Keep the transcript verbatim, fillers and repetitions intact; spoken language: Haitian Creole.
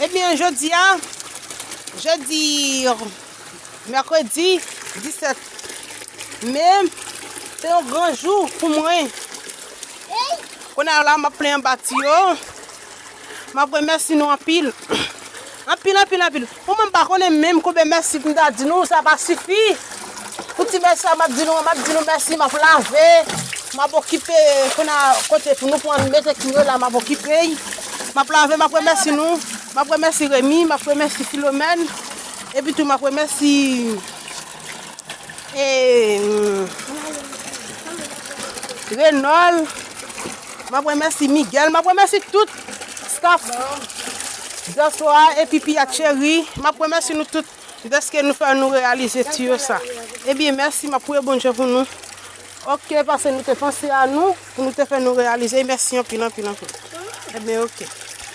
Ebyen, jodi a, jodi, mèkredi disèt me, se yon gran jou pou mwen. Kounye a la, m ap plen anba tiyo. M ap remèsye nou anpil. Anpil, anpil, anpil. Ou menm pa konnen menm konbyen mèsi pou m ta di nou, sa pa sifi. Pou ti mèsi sa, m ap di nou, m ap di nou mèsi, m ap lave. M ap okipe, kounye a kote pou nou pran mete ki yo la, m ap okipe. M ap lave, m ap remèsye nou. M ap remèsye Remy, m ap remèsye Philomène. Epi tou, m ap remèsye e, Renòl, m ap remèsye Miguel, m ap remèsye tout staff dyaspora epi Piya Cheri, m ap remèsye nou tout dèske nou fè nou reyalize tiyo sa. Ebyen, mèsi, m ap priye Bondye pou nou. Oke, paske nou te panse a nou, pou nou te fè nou reyalize. Mèsi anpil, anpil, anpil. Ebyen, oke.